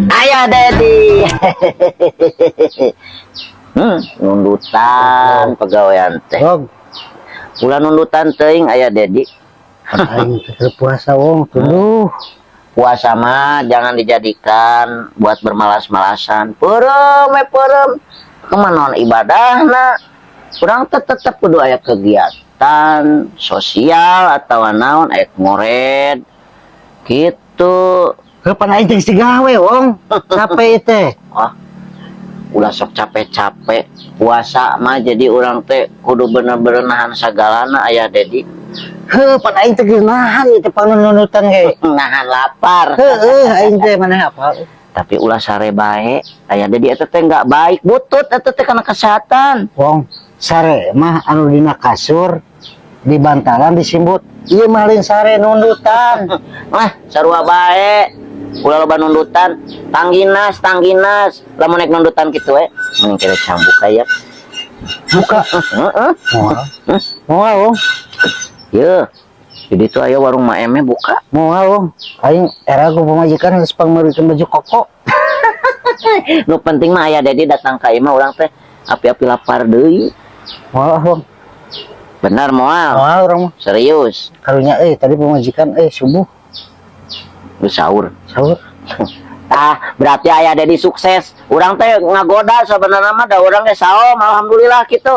Ayah Dedi. Nundutan pegawaian teh. Wong, Ulah nundutan teuing, Ayah Dedi. Aing teh puasa, Wong, tuh. Puasa mah jangan dijadikan buat bermalas-malasan. Peureum we peureum. Kemana ibadahna? Urang teh tetep kudu aya kegiatan sosial atau naon, aya ngored. Gitu. Kapan aing teh geus digawe, Wong? Capek teh. Wah, ulah sok capek-capek. Puasa mah jadi urang teh kudu bener-bener nahan sagalana, Ayah Dedi. Heuh, pan aing teh geus nahan teh panundutan ge. Nahan lapar. Heueuh, aing teh maneh apa? Tapi ulah sare bae. Ayah Dedi, eta teh nggak baik, butut eta teh karena kesehatan. Wong, sare mah anu dina kasur, di bantalan disimbut. Ieu mah lain sare, nundutan. Wah, sarua bae. Ulah loba nundutan, tangginas, tangginas. Lamun nek nundutan kitu we, mending kira cambuk aya. Buka. Heeh. Moal. Moal, Wong. Ye. Jadi tuh aya warung Mak Eme buka. Moal, Wong. Aing era ku pamajikan geus pangmeurikeun baju koko. Nu penting mah Ayah Dedi datang ka imah urang teh api-api lapar deui. Moal ah, Wong. Benar moal? Moal urang mah. Serius. Karunya euy, tadi pamajikan subuh. Geus sahur. Sahur. Tah, berarti Ayah Dedi sukses. Urang teh ngagoda sebenarnya mah, da urang ge saom, alhamdulillah gitu.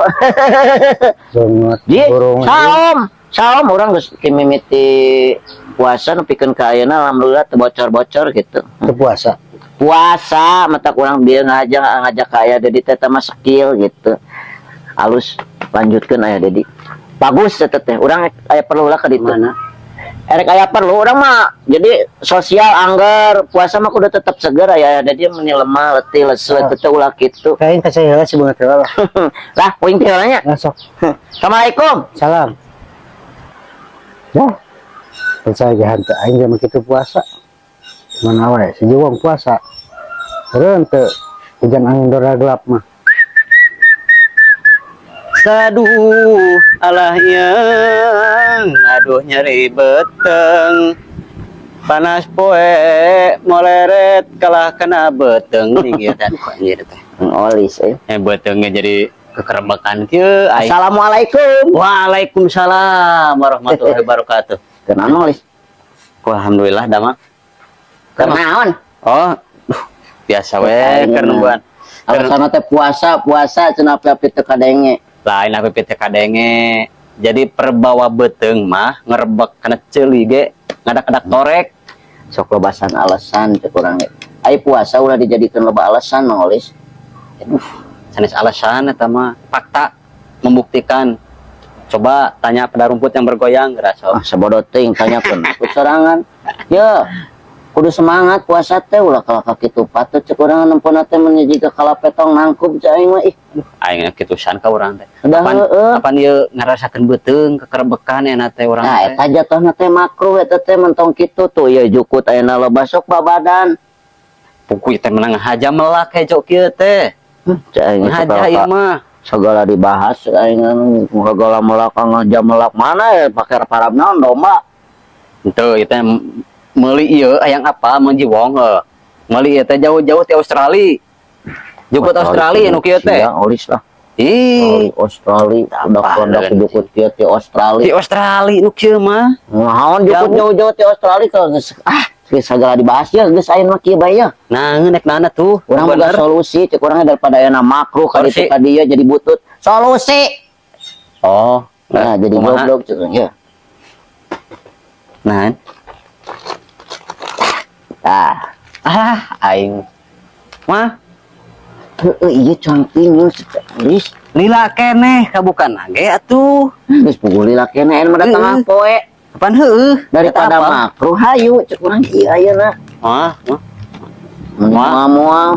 Banget. Ji, burung. Saom, saom urang geus mimiti puasa nepikeun ka ayeuna, alhamdulillah teu bocor-bocor gitu. Teu puasa. Puasa mata kurang bieu ngajak ngajak ka Ayah Dedi teh mah skill gitu. Alus, lanjutkeun, Ayah Dedi. Bagus eta teh. Urang aya perlu lah ka ditu. Mana? Erek aya perlu urang mah, jadi sosial anggar puasa mah kudu tetep seger. Aya Dedi meni lemah, letih, lesu Ah. eta teh ulah kitu. Kayak kasih heula si banget heula lah. Lah, poing teh heula nya. Nah, sok. Assalamualaikum. Salam. Ya. Percaya ge henteu aing ge kitu puasa. Mana wae si Juwong puasa. Eureun teu hujan angin dora gelap mah. Saduh, alah yang, aduh, nyeri beteng. Panas poe moleret kalah kena beteng nih gitu teh. Aduh, anjir teh. Olis eh. Eh, betengnya jadi kekerebekan kieu aing. Assalamualaikum. Waalaikumsalam warahmatullahi wabarakatuh. Kunaon, Olis? Alhamdulillah damang. Kunaon? Oh, duh, biasa we keur nungguan. Alasan teh puasa, puasa cenah, api-api teu kadenge. Lain apa teh kadenge. Jadi perbawa beteng mah ngerebek kana ceuli ge ngadak-ngadak torek. Sok lobasan alasan teh kurang. Ai puasa ulah dijadikeun loba alasan, Mang Olis. Aduh, sanes alasan eta mah, fakta membuktikan. Coba tanya pada rumput yang bergoyang, geura sok. Ah, sabodo teuing tanyakeun aku sorangan. Ya, kudu semangat puasa teh, ulah kalah kitu patut cek urang nempona teh mun jiga kalapetong nangkub cek aing mah ih. Aing kitusan ka urang teh. Udah, Apan, heueuh. apan ieu ngarasakeun beuteung kekerebekan enak teh urang Nah, teh. Eta jatuhna teh makruh eta teh, mentong kitu tuh ya jukut ayeuna loba, sok babadan. Puku teh menang haja melak hejo kieu teh. Cek aing Haja segala ieu mah. Segala dibahas aing segala melak, ngaja melak mana ya pakai parab naon domba. Henteu, ieu teh meuli ieu hayang apa mun jiwong heuh. Meuli ieu teh jauh-jauh ti Australia. Jukut Australia nu kieu teh. Sia, Olis lah. Ih, Australia, udah Apa produk dengan jukut kieu ti Australia. Di Australia nu kieu mah. Naon jukut Jauh. Jauh-jauh ti Australia kalau geus ah geus segala dibahas ya, geus ayeuna mah kieu bae ya. Nah, nek nana tuh. Urang boga Bener. Solusi cek urang daripada ayeuna makruh ka ditu Solusi. Ka dieu jadi butut. Solusi. Oh, Nah, jadi kumaha? Goblok cek urang ya. Nah, Tah. Ah, aing mah Heeh, iya cangking geus geus. Lila keneh kabukan ge atuh. Geus puguh lila keneh mah datang Heeh. poe. Kapan heueuh? Daripada Eta apa? Makruh hayu cek urang ieu ayeuna. Wah, wah. Moal moal.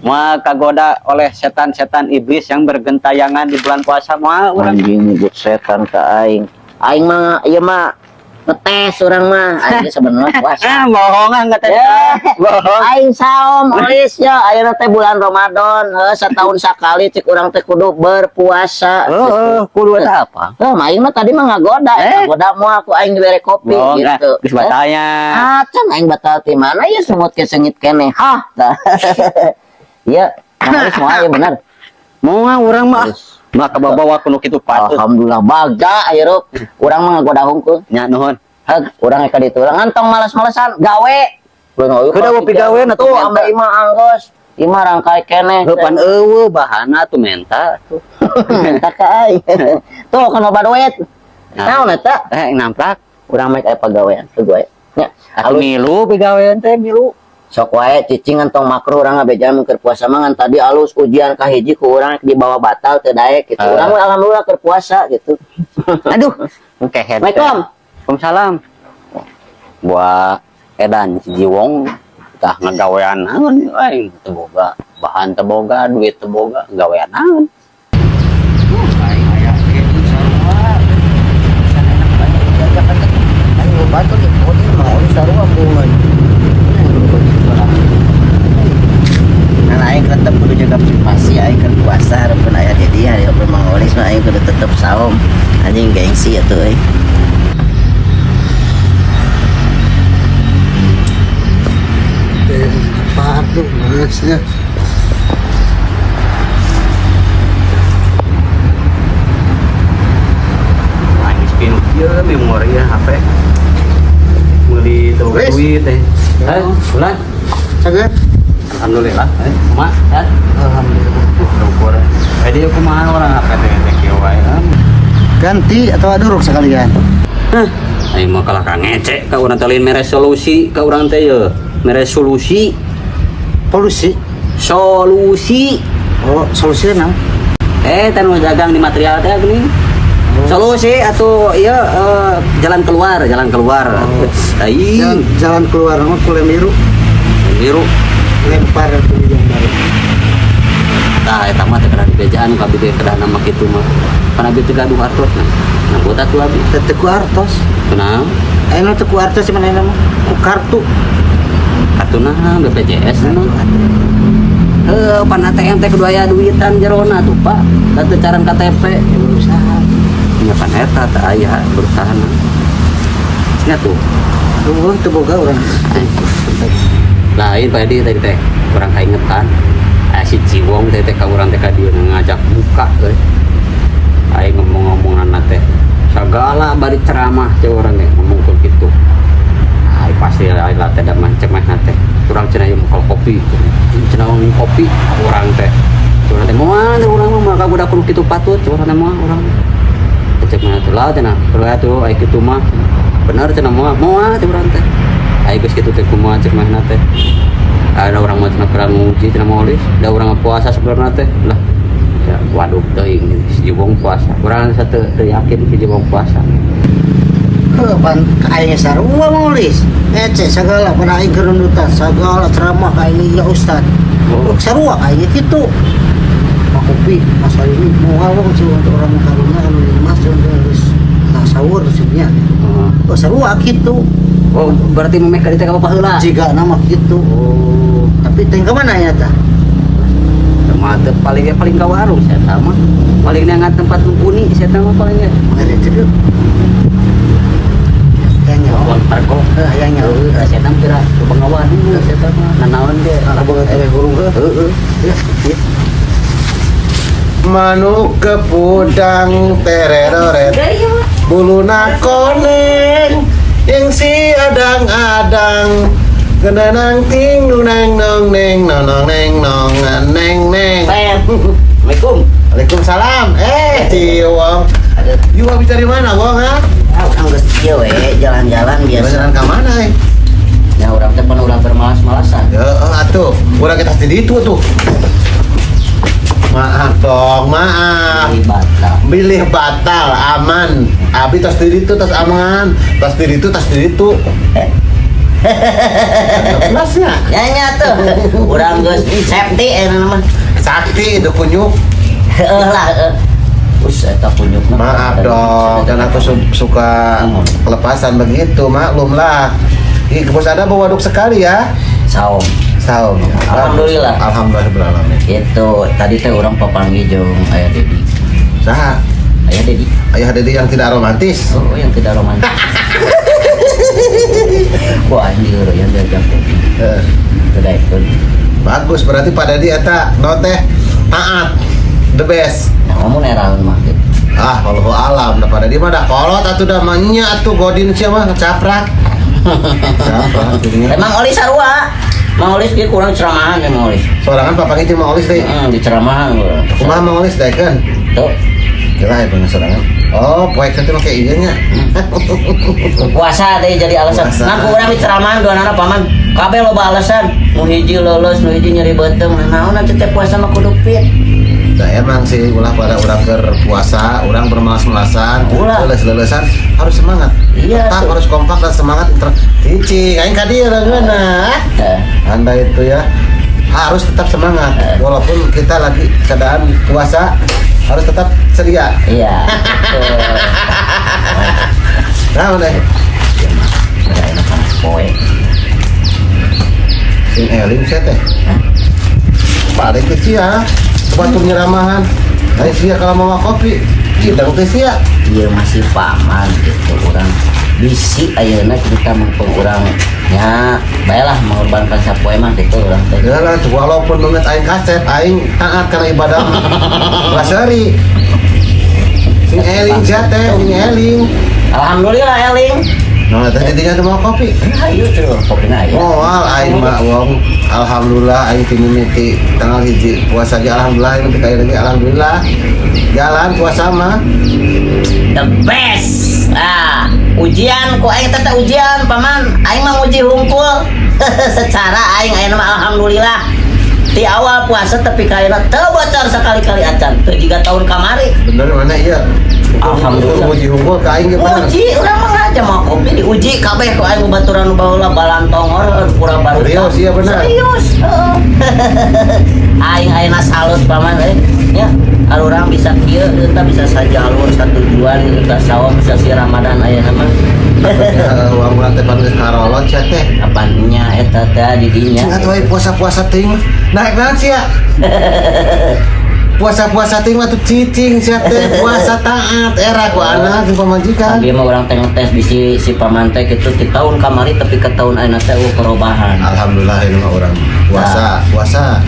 Moal kagoda oleh setan-setan iblis yang bergentayangan di bulan puasa, moal urang. Anjing, nyebut setan ka aing. Aing mah ieu mah Ngetes urang mah, aing ge sebenarnya puasa. Ah, bohong ah ngetes. Ya. Bohong. Aing saum olis ya, ayeuna teh bulan Ramadan, heuh setahun sakali cek urang teh kudu berpuasa. Heeh, kudu eta apa? Heuh, mah aing mah tadi mah ngagoda, Eh. ngagoda moal ku aing dibere kopi Bohong ah, gitu. geus batalnya. Ah, can aing batal ti mana ya sungut ke sengit keneh. Hah. Tah. Iya, Mang Olis moal ya bener. Moal urang mah. Terus. Mah kabawa kudu kitu patut. Alhamdulillah bagja hirup. Urang mah ngagoda hungkul. Nya nuhun. Heg, urang ka ditu. Ngantong males-malesan gawe. Kudu mau pigawe na tuh tuh, ambe imah anggos. Imah rangkai keneh. Heuh pan eueuh bahana tuh menta tuh. Minta ka aing. Tuh kan loba duit. Naon eta? Eh, namplak. Urang mah aya pagawean, teu gue. Nya, Atuh alus milu pigawean teh milu. Sok wae cicing entong makruh urang ngabeja mun keur puasa mah ngan tadi alus ujian kahiji ku urang dibawa batal teu daek gitu. Ah. Urang mah alhamdulillah keur puasa gitu. Aduh, kehed. Assalamualaikum. Waalaikumsalam. Buah edan si Jiwong tah ngagawean naon aing teu boga, bahan teu boga, duit teu boga, gawean naon. Aya kitu sarua. Sana enak banyak jajakan teh. Aing loba tuh di podi mah oli sarua bungeun. Nah, aing tetep kudu jaga privasi, aing keur puasa hareupeun aya di dieu, hareupeun Mang Olis mah aing kudu tetep saum. Anjing gengsi atuh euy. Sepatu mas ya. Aing spin ieu memori ya HP. Meuli teu Wis. duit teh. Eh, bulan. Cager. Alhamdulillah. Eh, kumaha? Ya. Alhamdulillah. Syukur. Eh, dia kumaha orang HP teh teh kieu wae. Ganti atau aduruk sekalian? Hah, aing mah kalah ka ngecek ka urang teh lain mere solusi ka urang teh ye. Mere solusi, Polusi. Solusi. Oh, solusinya naon? Eh, teh nu dagang di material teh geuning. Solusi atau iya jalan keluar, jalan keluar. Oh. Aing Jalan, jalan keluar mah ku lem biru, biru. Lempar ke yang baru. Tah eta mah teh kedah dibejaan ka abdi teh kedah nama kitu mah. Pan abdi teh gaduh artos nah. Nah, buat atuh abdi. Teu teu ku artos. Kunaon? Ayeuna teu ku artos cuman ayeuna mah ku kartu. Kartuna BPJS nu. Heuh, pan ATM teh kudu aya duitan jerona tuh, Pak. Da teu caran KTP. Ya berusaha. Nya pan eta teh aya berusaha. Nya tuh. Eueuh teu boga urang. Lain Pak Edi tadi teh kurang kaingetan. Aya si Ciwong teh teh ka urang teh ka dieu ngajak buka euy. Aing ngomong-ngomongan teh sagala bari ceramah teh urang teh ngomong ke kitu. Ai pasti ai lah teh da mah cek mah teh. Urang cenah ieu mah kopi. Cenah ngomong kopi urang teh. Urang teh moal teh urang mah maka budak kudu kitu patut urang teh moal urang. Cek mah teh lah cenah. Perlu atuh ai kitu mah. Bener cenah moal moal teh urang teh. Ai geus kitu teh kumaha cek mah teh. Ada orang mah cenah kurang nguji cenah molis, da urang mah puasa sebenarnya teh. Lah ya, waduh teuing si Jiwong puasa. Urang satu teu yakin si Jiwong puasa. Heuh, pan aing sarua molis. Ece sagala pada aing kerundutan, sagala ceramah ka aing ya ustad. Oh. Sarua aing kitu. Pak kopi, mas hari ini mau ngawang sih untuk orang karunya anu mas untuk harus nah sahur sih. Heeh. Oh, sarua kitu. Oh, berarti memeh ka dieu teh ka bapak heula. Jika nama kitu. Oh, Tapi teh ka mana ya tah? mah teu paling ge paling ka warung saya mah. Paling neangan tempat mumpuni saya mah paling ge. Mangga teh. Yang nyawa. Uang pergok. Heuh, yang nyawa. Heuh, saya mah kira ke bengawan saya mah nanaon ge. Kalau boga teh hurung heuh. Heeh. Ya, ya. Manuk kepudang tereroret buluna koneng yang si adang-adang genanang ting nunang nong neng nonong neng nong neng neng. Assalamualaikum. Waalaikumsalam. Eh, Ciwong. You habis dari mana, Wong, ha? Ah, urang geus kieu we jalan-jalan biasa. Jalan ke mana, eh? Ya urang teh pan ulah bermalas-malasan. Ya, oh, atuh. Urang kita di itu tuh. Maaf dong, maaf. Beli batal. Bilih batal, aman. Abi tas diri itu tas aman, tas diri itu tas diri itu. Kelasnya. Ya nya tuh. Urang geus safety eta mah. Sakti itu kunyuk. Heuh lah heuh. Us eta kunyukna. Maaf dong, kan aku suka kelepasan begitu, maklum lah. Ih, bos ada bawa waduk sekali ya. Saum. Saum ya. Alhamdulillah. Alhamdulillah alamin. Itu tadi teh urang papanggih jeung Ayah Dedi. Saha? Ayah Dedi. Ayah Dedi yang tidak romantis. Oh, yang tidak romantis. Wah, anjir yang diajak Dedi. Eh, Udah ikut. bagus berarti Pak Dedi eta naon teh taat, the best. Nah, ngomong eraeun mah gitu. Ah, kalau alam, dah Pak Dedi mah dah kolot atuh dah mah atuh godin sia mah caprak. Caprak jadinya. Emang Olis sarua. Mang Olis dia kurang ceramahan ya Mang Olis. Sorangan papanggih jeung Mang Olis deui. Heeh, di ceramahan gua. Kumaha Mang Olis daekeun? Tuh. Jelas ya bener sorangan. Oh, poek teh make ieu nya. Puasa teh jadi alasan. Puasa. Nah, ku urang di ceramahan dua anak paman. Kabeh loba alasan. Nu hiji lulus, nu hiji nyeri beuteung. Nah, naon atuh teh puasa mah kudu fit. Nah, emang sih ulah pada orang berpuasa, orang bermalas-malasan, Ulah. leuleus-leulesan harus semangat. Iya, Tetap tuh. harus kompak dan semangat. Cicing, aing ka dieu leungeunna. Eh, Anda itu ya harus tetap semangat walaupun kita lagi keadaan puasa harus tetap ceria. Iya. Betul. Nah, udah. Iya mah. Udah enak panas poe. Sing eling sia teh. Paling teh sia. Batur nyeramahan. Ayo sia kalau mau kopi. Cidang teh sia. Iya masih paman gitu orang bisi ayeuna kita mengpeng urang nya baiklah mengorbankan sapoe mah gitu urang teh. Ya lah, walaupun banget aing kasep, aing taat karena ibadah mah. Ulah seuri. Sing eling sia teh, sing eling. Alhamdulillah eling. Nah, teh jadinya tuh mau kopi. Ayo tuh kopina aya. Moal aing mah wong alhamdulillah aing ti mimiti tanggal 1 puasa ge alhamdulillah aing teu lagi alhamdulillah. Jalan puasa mah. The best. Ah, ujian ku aing teh ujian paman. Aing mah nguji hungkul. Secara aing ayeuna mah alhamdulillah. Di awal puasa tapi kayaknya teu bocor sekali-kali acan. Teu jiga tahun kamari. Bener mana iya. Alhamdulillah. Uji hungkul ka aing ge bener. Uji, urang mah ngaja mau kopi diuji kabeh ku aing baturan nu baheula balantongor pura baru. Serius, iya bener. Serius, heeh. Aing ayeuna salut paman euy. Ya, kalau urang bisa kieu kita bisa sajalur satujuan kita sawah bisa si Ramadan ayeuna mah. Uang urang teh pan geus karolot sia teh. Apanya eta teh di dinya. Cing atuh puasa-puasa teuing mah. Naik naon sia? Puasa-puasa teuing mah tuh cicing sia teh puasa taat era ku anak jeung pamajikan. Dia mah urang teh ngetes bisi si paman teh kitu di tahun kamari tapi ke tahun ayeuna teh eueuh perubahan. Alhamdulillah ini mah orang puasa, puasa.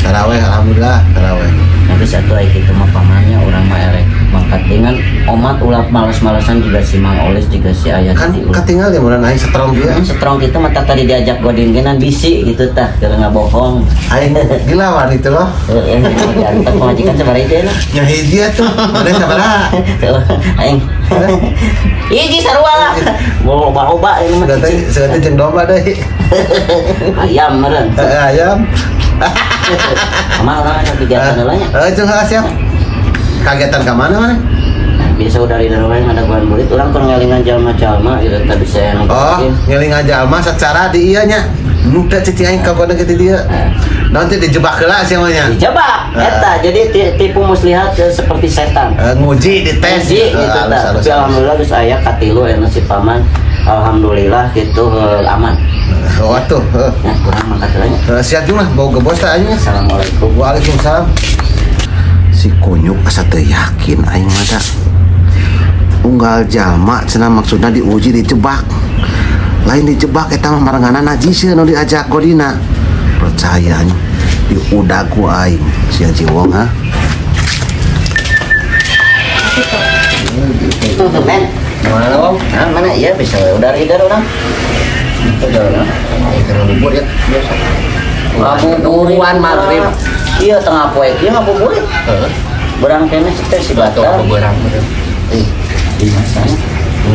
Taraweh alhamdulillah, taraweh. Tapi satu aya kitu mah pamannya urang mah erek mangkat dengan omat ulah males-malesan juga si Mang Olis juga si ayah Kan jadi ulah. ketinggal ya mun aing setrong dia. Strong gitu mata tadi diajak godin genan bisi gitu tah kalau nggak bohong. Aing dilawan itu loh. Heeh, ganteng pamajikan sabaraha hiji na. Nya hiji atuh. Mana sabaraha? Aing. Hiji sarua lah. Loba-loba ini mah. Sudah teh, sudah teh jeung domba deui. Ayam meureun. Eh, ayam. Kumaha urang ada kegiatan heula nya. Eh, jeung heeh, siap. Kagetan ka mana mana? Biasa udah dari orang ada bulan murid orang keur ngelingan jalma-jalma gitu tah bisa yang Oh, ngelingan jalma secara di ieu nya. Henteu cicing aing kagoda kitu dieu. Nanti dijebak heula sia mah nya. Dijebak eta jadi tipu muslihat seperti setan. Eh, nguji dites. Uji gitu Eh, tah. halus, Tapi halus, halus. alhamdulillah geus aya katilu aya si paman. Alhamdulillah gitu aman. Oh, atuh. Heuh. Nah, kurang mangkat heula nya. Eh, siap jumlah bau gebos teh aing. Assalamualaikum. Waalaikumsalam. Si kunyuk asa teu yakin aing mah da. Unggal jalma cenah maksudna diuji dijebak. Lain dijebak eta mah marengana najis nu diajak godina. Percaya anjing diudag ku aing sia jiwong ha. Men, Mana Wong? nah, mana iya bisa we udar idar urang. Udah urang. Ngabuburit ya biasa. Ngabuburit Nungguan maghrib. Iya tengah poe kieu ngabuburit. Heeh. Berang kene teh si Atau batal. beberang. Eh, di mana?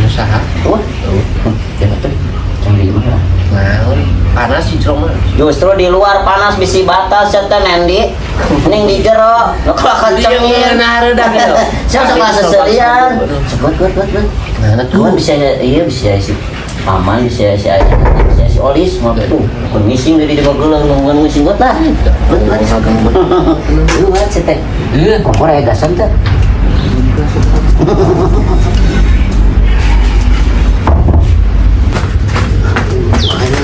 Usaha. Wah, ya betul. Jangan di mana? Nah, panas sih jero mah. Justru di luar panas bisi batal sia teh Nendi. Ning di jero, nu kelakan cengin. Nah, reda gitu. Saya sok seserian. Buat buat buat buat. Nah, Tuhan bisa iya bisa si paman bisa si ayah bisa si Olis mau tuh bukan ngising dari di bagelang nungguan ngising buat lah buat buat buat si teh Iya. kompor aya gasan teh.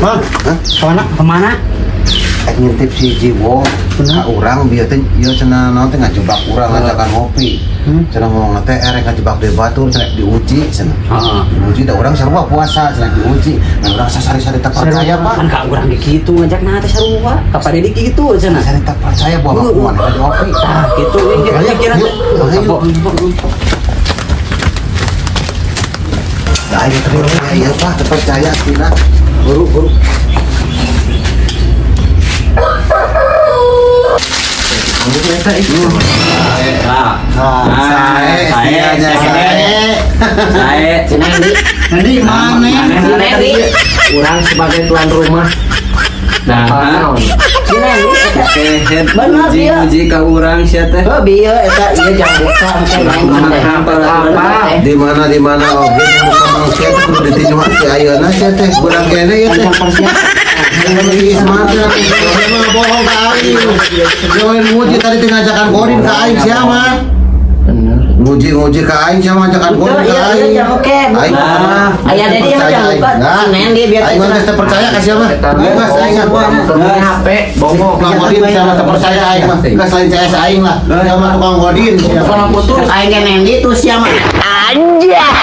Bang, kemana? Kemana? Ek ngintip si Jiwo ka urang bieu teh ieu cenah naon teh ngajebak urang ngajakan ngopi. Cenah ngomong teh erek ngajebak deui batur cenah diuji cenah. Heeh. Diuji da urang sarua puasa cenah diuji. Nah urang sasari-sari tak percaya Pak. Kan ka urang ge kitu ngajak nah teh sarua. Ka Pak Dedi kitu cenah. Sasari tak percaya bahwa aku mana di ngopi. Tah kitu we Ayo, pikiran yuk, teh. ayo. Nah, ayo terus ya Pak, teu percaya tina. Buru buru. Nah, Sae, sae, sae. Sae. Si Nendi. Nanti mana? Si Nendi. Urang sebagai tuan rumah. Nah, Si Nendi. kehed Bener, uji iya. uji ka urang sia teh. Oh, bieu eta ieu jang buka engke main teh. Apa? Di mana di mana oge di muka manusia teh kudu ditinjau ti ayeuna sia teh kurang kene ieu teh. Yang mah bohong ka aing. Join nguji tadi teh ngajakan godin ka aing sia mah. Nguji-nguji ka aing sia mah ngajakan godin ka Iya, iya, aing. jang oke, buka. Aing mah Aya Dedi mah jang buka. Nah, Si Nendi biar aing mah geus teu percaya ka sia mah. Aing mah aing mah. HP bongo. Tukang godin sia mah teu percaya aing mah. Geus lain CS aing lah. Sia mah tukang godin. Sia mah. Putus aing ge Nendi tuh sia mah. Anjay.